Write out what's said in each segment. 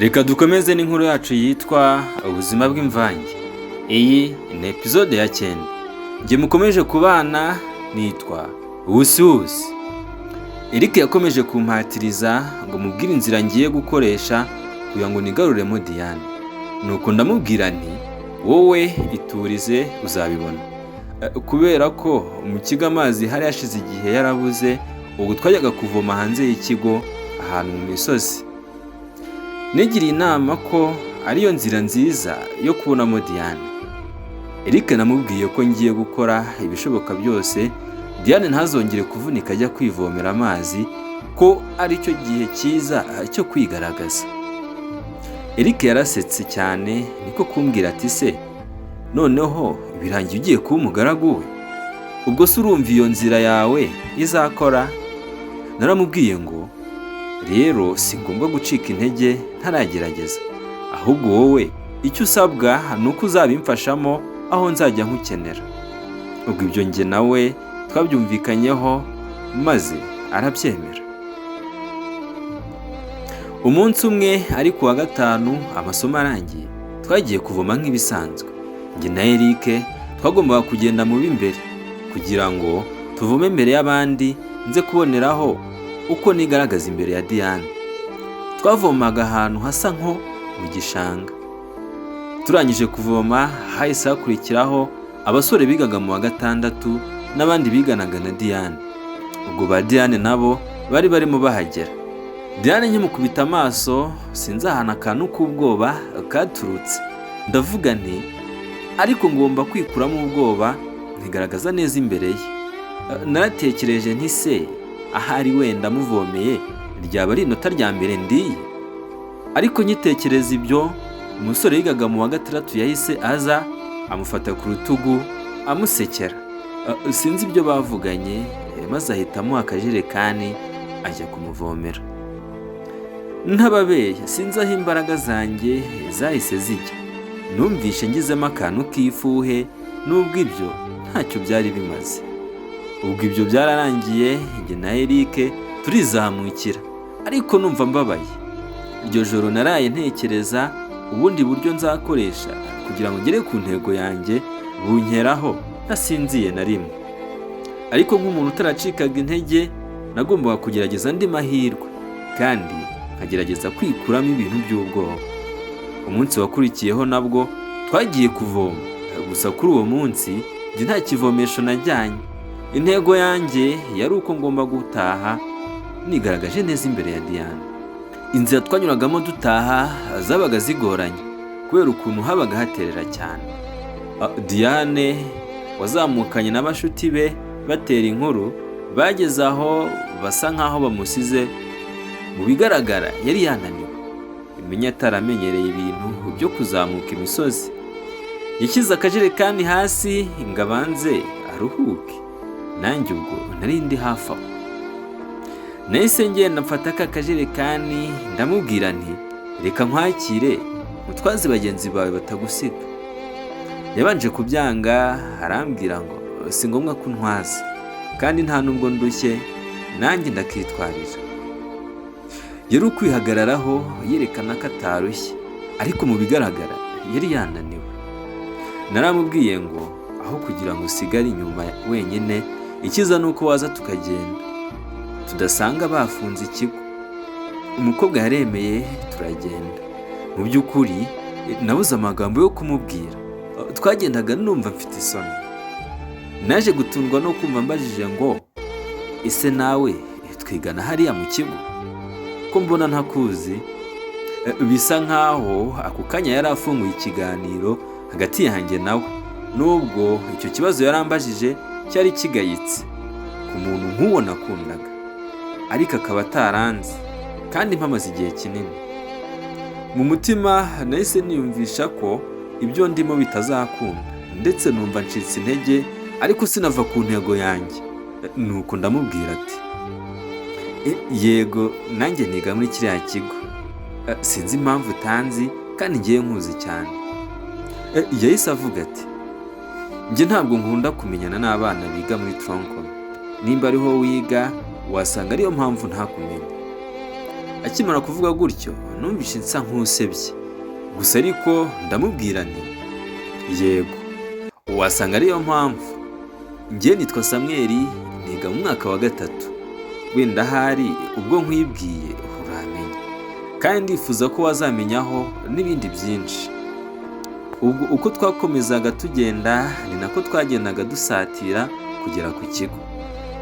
Reka dukomeze n'inkuru yacu yitwa "Ubuzima bw'Imvange". Iyi ni episode ya 9. Njye mukomeje kubana nitwa Wusiwusi. Eric yakomeje kumpatiriza ngo mubwire inzira ngiye gukoresha kugira ngo nigaruremo Diane. Nuko ndamubwira nti: "Wowe iturize, uzabibona." Kubera ko mu kigo amazi hari hashize igihe yarabuze, ubu twajyaga kuvoma hanze y'ikigo, ahantu mu misozi. Nigiriye inama ko ariyo nzira nziza yo kubonamo Diane. Eric namubwiye ko ngiye gukora ibishoboka byose Diane ntazongere kuvunika ajya kwivomera amazi, ko aricyo gihe cyiza cyo kwigaragaza. Eric yarasetse cyane, niko kumbwira ati: "Se noneho birangiye ugiye kuba umugaragu we? Ubwo se urumva iyo nzira yawe izakora?" Naramubwiye ngo: "Rero si ngombwa gucika intege ntaragerageza, ahubwo wowe icyo usabwa ni uko uzabimfashamo aho nzajya nkukenera." Ubwo ibyo njye nawe twabyumvikanyeho, maze arabyemera. Umunsi umwe, ari ku wa gatanu, amasomo arangiye, twagiye kuvoma nk'ibisanzwe. Njye na Eric twagombaga kugenda mu b'imbere kugira ngo tuvome imbere y'abandi, nze kuboneraho uko nigaragaza imbere ya Diane. Twavomaga ahantu hasa nko mu gishanga. Turangije kuvoma, hahise hakurikiraho abasore bigaga mu wa gatandatu n'abandi biganaga na Diane. Ubwo ba Diane nabo bari barimo bahagera. Diane nkimukubita amaso, sinzi ahantu akantu k'ubwoba katurutse, ndavuga nti: "Ariko ngomba kwikuramo ubwoba nkigaragaza neza imbere ye." Naratekereje nti: "Se ahari wenda muvomeye ryaba ari inota rya mbere ndiye?" Ariko nkitekereza ibyo, umusore yigaga mu wa gatandatu yahise aza, amufata ku rutugu, amusekera. Sinzi ibyo bavuganye, maze ahita amuha akajerekani ajya kumuvomera. Ntababeshya, sinzi aho imbaraga zanjye zahise zijya. Numvishe ngizemo akantu k'ifuhe, nubwo ibyo ntacyo byari bimaze. Ubwo ibyo byararangiye, njye na Eric turizamukira, ariko numva mbabaye. Iryo joro naraye ntekereza ubundi buryo nzakoresha kugira ngo ngere ku ntego yanjye, bunkeraho ntasinziye na rimwe. Ariko nk'umuntu utaracikaga intege, nagombaga kugerageza andi mahirwe kandi nkagerageza kwikuramo ibintu by'ubwoba. Umunsi wakurikiyeho nabwo twagiye kuvoma, gusa kuri uwo munsi njye nta kivomesho najyanye. Intego yanjye yari uko ngomba gutaha nigaragaje neza imbere ya Diane. Inzira twanyuragamo dutaha zabaga zigoranye kubera ukuntu habaga haterera cyane. Diane wazamukanye n'abashuti be batera inkuru, bageze aho basa nkaho bamusize. Mu bigaragara yari yananiwe, imenya ataramenyereye ibintu byo kuzamuka imisozi. Yashyize akajerekani hasi ngo abanze aruhuke. Nanjye ubwo nari ndi hafi aho, nahise ngenda mfata ka kajerekani, ndamubwira nti: "Reka nkwakire mutwaze, bagenzi bawe batagusiga." Yabanje kubyanga, arambwira ngo si ngombwa ko untwaza, kandi nta nubwo ndushye, nanjye ndakitwarira. Yari ukwihagararaho yerekana ko atarushye, ariko mu bigaragara yari yananiwe. Naramubwiye ngo: "Aho kugira ngo usigare inyuma wenyine, icyiza ni uko waza tukagenda, tudasanga bafunze ikigo." Umukobwa yaremeye, turagenda. Mu by'ukuri nabuze amagambo yo kumubwira. Twagendaga numva mfite isoni. Naje gutungurwa no kumva mbajije ngo: "Ese nawe twigana hariya mu kigo, ko mbona ntakuzi?" Bisa nkaho ako kanya yari afunguye ikiganiro hagati yanjye nawe, nubwo icyo kibazo yarambajije cyari kigayitse ku muntu nk'uwo nakundaga, ariko akaba ataranze kandi mpamaze igihe kinini. Mu mutima nahise niyumvisha ko ibyo ndimo bitazakunda, ndetse numva ncitse intege, ariko sinava ku ntego yanjye. Nuko ndamubwira ati: "Yego, nanjye niga muri kiriya kigo. Sinzi impamvu utanzi kandi ngiye nkuzi cyane." Yahise avuga ati: "Njye ntabwo nkunda kumenyana n'abana biga muri tronc commun. Nimba ariho wiga, wasanga ariyo mpamvu ntakumenya." Akimara kuvuga gutyo, Numvishe nsa nk'usebye gusa, ariko ndamubwira nti: "Yego, wasanga ariyo mpamvu. Njye nitwa Samweli, niga mu mwaka wa gatatu. Wenda ahari ubwo nkwibwiye uramenya, kandi ndifuza ko wazamenyaho n'ibindi byinshi." Ubwo uko twakomezaga tugenda ni nako twagendaga dusatira kugera ku kigo.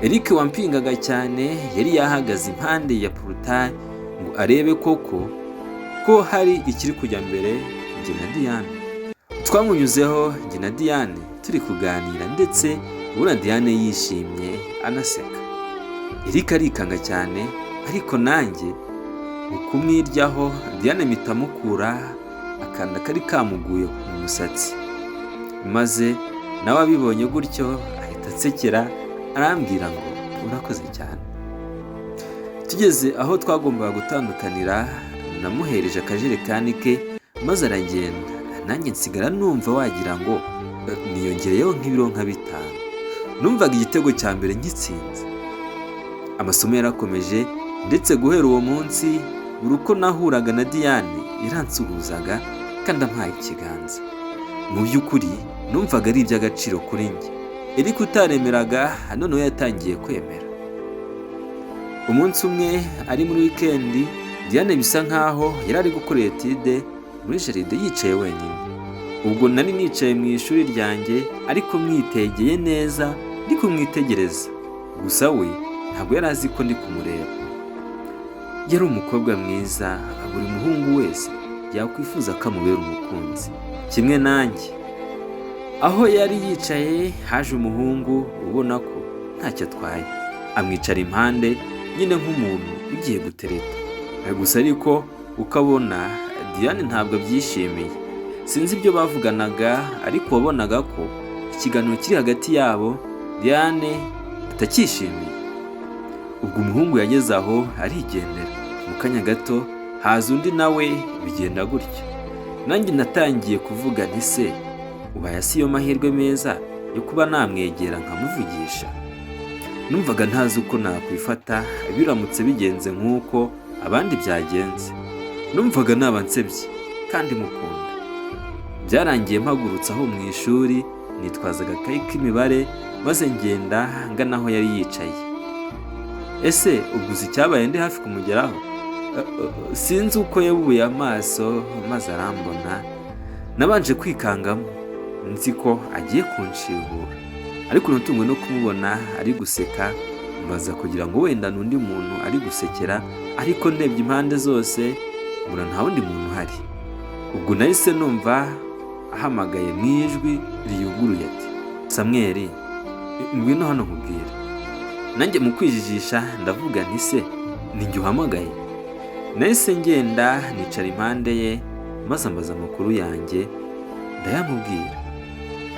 Eric wampingaga cyane yari yahagaze impande ya portail ngo arebe koko ko hari ikiri kujya mbere njye na Diane. Twamunyuzeho njye na Diane turi kuganira, ndetse ubona Diane yishimye anaseka. Eric arikanga cyane, ariko nanjye mu kumwiryaho Diane mpita mukura akanda kari kamuguye mu musatsi, maze nawe abibonye gutyo ahita ansekera, arambwira ngo: "Urakoze cyane." Tugeze aho twagombaga gutandukanira, namuhereje akajerekani ke maze aragenda, nanjye nsigara numva wagira ngo niyongereyeho nk'ibiro nka 5. Numvaga igitego cya mbere nkitsinze. Amasomo yarakomeje, ndetse guhera uwo munsi buri uko nahuraga na Diane yaransuhuzaga kandi ampaye ikiganza. Mu by'ukuri numvaga ari iby'agaciro kuri njye. Eric utaremeraga noneho yatangiye kwemera. Umunsi umwe ari muri wikendi, Diane bisa nkaho yari ari gukora étude muri jardin yicaye wenyine. Ubwo nari nicaye mu ishuri ryanjye ariko mwitegeye neza, ndi kumwitegereza, gusa we ntabwo yari azi ko ndi kumureba. Yari umukobwa mwiza buri muhungu wese yakwifuza ko amubera umukunzi kimwe nanjye. Aho yari yicaye haje umuhungu ubona ko ntacyo atwaye, amwicara impande nyine nk'umuntu ugiye gutereta gusa, ariko ukabona Diane ntabwo abyishimiye. Sinzi ibyo bavuganaga, ariko wabonaga ko ikiganiro kiri hagati yabo Diane atacyishimiye. Ubwo umuhungu yageze aho arigendera, mu kanya gato haza undi nawe bigenda gutyo. Nanjye natangiye kuvuga nti: "Se ubaye si yo mahirwe meza yo kuba namwegera nkamuvugisha?" Numvaga ntazi uko nakwifata biramutse bigenze nk'uko abandi byagenze. Numvaga naba nsebye kandi mukunda. Byarangiye mpagurutse aho mu ishuri, nitwaza agakayi k'imibare maze ngenda ngana aho yari yicaye. Ese ubwo uzi icyabaye ndi hafi kumugeraho? Sinzi uko yabubuye amaso maze arambona. Nabanje kwikangamo nzi ko agiye kunshihura, ariko natunguwe no kumubona ari guseka, mbaza kugira ngo wenda n'undi muntu ari gusekera, ariko ndebye impande zose mbona nta wundi muntu uhari. Ubwo nahise numva ahamagaye mu ijwi riyuguruye ati: "Samweli, ngwino hano nkubwire." Nanjye mu kwijijisha ndavuga nti: "Se ni njye uhamagaye?" Nahise ngenda nicara impande ye maze ambaza amakuru yanjye, ndayamubwira.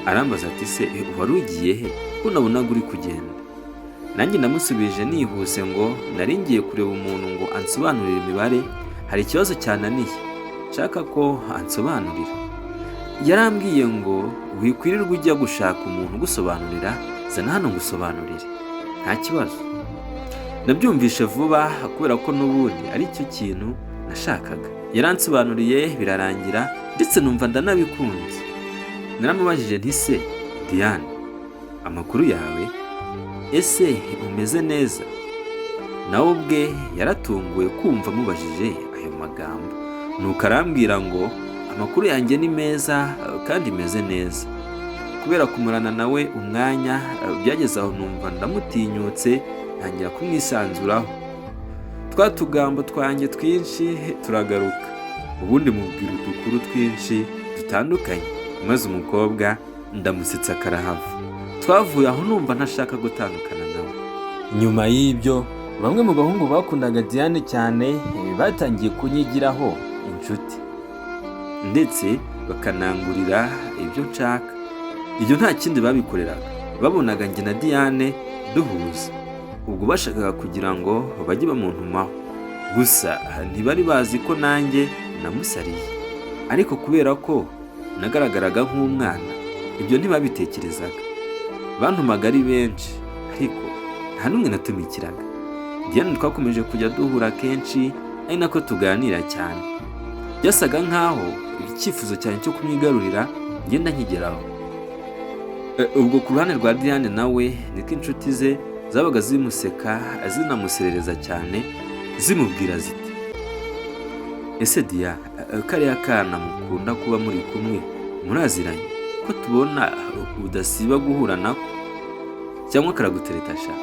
Arambaza ati: "Se wari ugiye he ko nabonaga uri kugenda?" Nanjye ndamusubije nihuse ngo nari ngiye kureba umuntu ngo ansobanurire imibare, hari ikibazo cyananiye nshaka ko ansobanurira. Yarambwiye ngo: "Wikwirirwa ujya gushaka umuntu ugusobanurira, zana hano ngusobanurire, nta kibazo." Nabyumvishe vuba kubera ko n'ubundi ari cyo kintu nashakaga. Yaransobanuriye birarangira, ndetse numva ndanabikunze. Naramubajije nti: "Se Diane, amakuru yawe? Ese umeze neza?" Nawe ubwe yaratunguwe kumva amubajije ayo magambo, nuko arambwira ngo: "Amakuru yanjye ni meza kandi meze neza." Kubera kumarana nawe umwanya, byageze aho numva ndamutinyutse, ntangira kumwisanzuraho, twa tugambo twanjye twinshi turagaruka, ubundi mubwira udukuru twinshi dutandukanye, maze umukobwa ndamusetsa karahava. Twavuye aho numva ntashaka gutandukana nawe. Nyuma y'ibyo, bamwe mu bahungu bakundaga Diane cyane batangiye kunyigiraho inshuti, ndetse bakanangurira ibyo nshaka. Ibyo nta kindi babikoreraga, babonaga njye na Diane duhuza, ubwo bashakaga kugira ngo bajye bamuntumaho. Gusa ntibari bazi ko nanjye namusariye, ariko kubera ko nagaragaraga nk'umwana ibyo ntibabitekerezaga. Bantumaga ari benshi, ariko nta n'umwe natumikiraga. Diane twakomeje kujya duhura kenshi, ari nako tuganira cyane. Byasaga nkaho icyifuzo cyane cyo kumwigarurira ngenda nkigeraho. Ubwo ku ruhande rwa Diane nawe niko inshuti ze zabaga zimuseka, zinamuserereza cyane, zimubwira ziti: "Ese Dia, kariya kana mukunda kuba muri kumwe muraziranye, ko tubona udasiba guhura nako, cyangwa karagutereta sha?"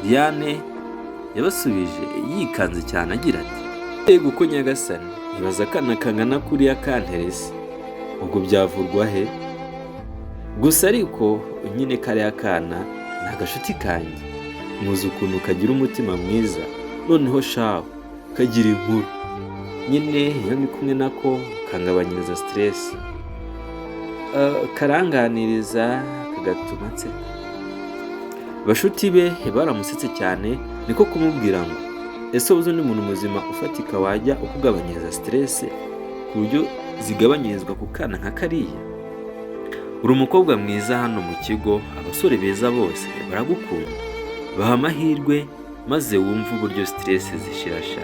Diane yabasubije yikanze cyane agira ati: "Yego ko nyagasani, ibaza akana kangana kuriya kanterese, ubwo byavurwa he? Gusa ariko nyine kariya kana ni agashuti kanjye, muzi ukuntu kagira umutima mwiza, noneho shaho kagira inkuru. Nyine iyo ndi kumwe nako kangabanyiriza stress, karanganiriza kagatuma nseka." Bashuti be baramusetse cyane, niko kumubwira ngo: "Ese uzi undi muntu muzima ufatika wajya ukugabanyiriza stress ku buryo zigabanyirizwa ku kana nka kariya? Uri umukobwa mwiza hano mu kigo, abasore beza bose baragukunda. Baha amahirwe maze wumve uburyo stress zishira sha."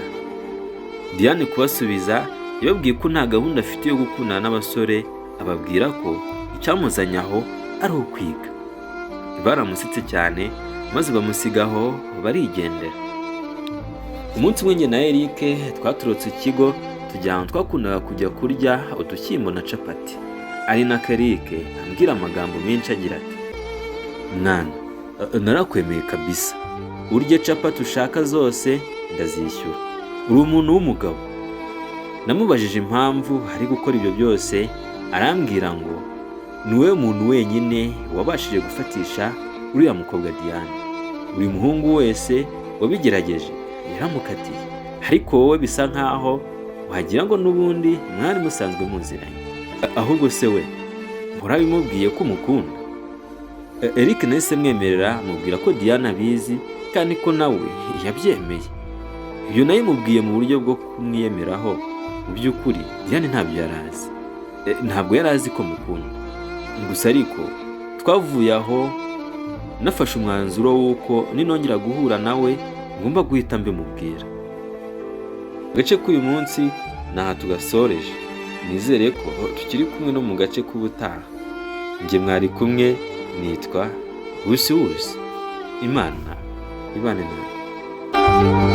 Diane kubasubiza yababwiye ko nta gahunda afite yo gukundana n'abasore, ababwira ko icyamuzanye aho ari ukwiga. Baramusetse cyane maze bamusigaho barigendera. Umunsi umwe njye na Eric twaturutse ikigo tujya ahantu twakundaga kujya kurya udushyimbo na capati, ari na Eric ambwira amagambo menshi agira ati: "Mwana, narakwemeye kabisa, urye capati ushaka zose ndazishyura, uri umuntu w'umugabo." Namubajije impamvu ari gukora ibyo byose, arambwira ngo ni wowe muntu wenyine wabashije gufatisha uriya mukobwa Diane. Buri muhungu wese wabigerageje yaramukatiye, ariko wowe bisa nkaho wagira ngo n'ubundi mwari musanzwe muziranye. Ahubwo se we murabimubwiye ko umukunda? Eric nahise mwemerera, mubwira ko Diane abizi kandi ko nawe yabyemeye. Ibyo nabimubwiye mu buryo bwo kumwiyemeraho. Mu by'ukuri Diane ntabyo yari azi. Ntabwo yari azi ko mukunda. Gusa ariko twavuye aho nafashe umwanzuro w'uko ninongera guhura nawe ngomba guhita mbimubwira. Agace k'uyu munsi ni aha tugasoreje. Nizere ko tukiri kumwe no mu gace k'ubutaha. Njye mwari kumwe nitwa Wusi Wusi. Imana ibane nawe.